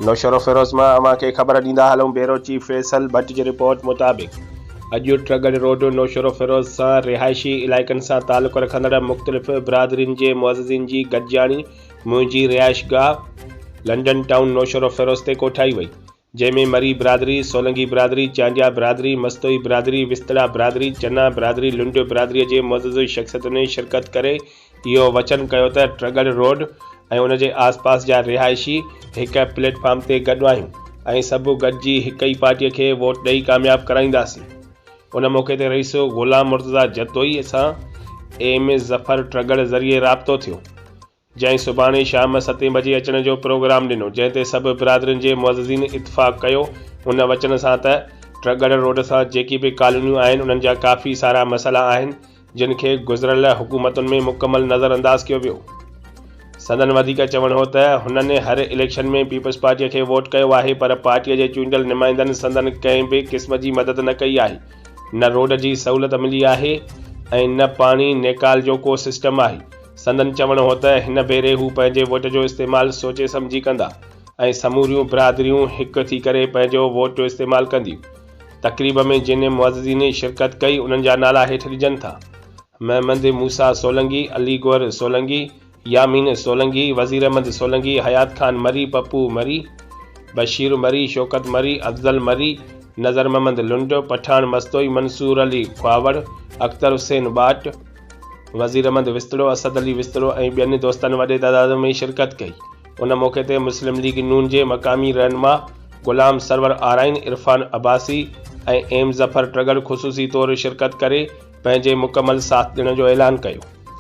نوشهروفيروز مان اوهان کي خبر ڏيندا هلون بيورو چيف فيصل ڀٽ جي رپورٽ مطابق اڄ ٽرڳڙ روڊ نوشهروفيروز سان رهائشي علائقن سان تعلق رکندڙ مختلف برادرين جي معززين جي گڏجاڻي منهنجي رهائشگاهه لنڊن ٽائون نوشهروفيروز تي ڪوٺائي وئي جنهن ۾ مري برادري، سولنگي برادري، چانڊيا برادري، مستوئي برادري، وستڙا برادري، چنا برادري، لنڊ برادري جي معزز شخصيتن شرڪت ڪري اهو وچن ڪيو ته ٽرڳڙ روڊ ۽ ان جي آس پاس جا رهائشي هڪ پليٽ فارم تي گڏ آهيون ۽ سڀ گڏجي هڪ ئي پارٽي کي ووٽ ڏئي ڪامياب ڪرائينداسين. ان موقعي تي رئيس غلام مرتضيٰ جتوئي سان ايم ظفر ٽرڳڙ ذريعي رابطو ٿيو. جنهن سڀاڻي شام ستين بجي اچڻ جو پروگرام ڏنو، جنهن تي سڀ برادرين جي معززين اتفاق ڪيو، ان وچن سان ته ٽرڳڙ روڊ سان جيڪي به ڪالونيون آهن انهن جا ڪافي سارا مسئلا آهن جن کي گذريل حڪومتن ۾ مڪمل نظر انداز ڪيو ويو. سندن وڌيڪ چوڻ هو ته هنن هر اليڪشن ۾ پيپلز پارٽيء کي ووٽ ڪيو آهي پر پارٽيء جي چونڊيل نمائندن سندن ڪنهن به قسم جي مدد نه ڪئي آهي، نه روڊ جي سهولت ملي آهي ۽ نه پاڻي نيڪال جو ڪو سسٽم آهي. سندن چوڻ هو ته هن ڀيري هو پنهنجي ووٽ جو استعمال سوچي سمجهي ڪندا ۽ سموريون برادريون هڪ ٿي ڪري پنهنجو ووٽ جو استعمال ڪنديون. تقريب ۾ جن معززين شرڪت ڪئي انهن جا نالا هيٺ ڏجن ٿا، محمد موسيٰ سولنگي، علي گوهر سولنگي، يامين سولنگي، وزير احمد سولنگي، حيات خان مري، پپو مري، بشير مري، شوڪت مري، افضل مري، نظر محمد لنڊ، پٺاڻ مستوئي، منصور علي کهاوڙ، اختر حسين ٻاٽ، وزير احمد وستڙو، اسد علي وستڙو ۽ ٻين دوستن وڏي تعداد ۾ شرڪت ڪئي. ان موقعي تي مسلم ليگ نون جي مقامي رهنما غلام سرور آرائين، عرفان عباسي ۽ ايم ظفر ٽڳڙ خصوصي طور شرڪت ڪري پنهنجي مڪمل ساٿ ڏيڻ جو اعلان ڪيو.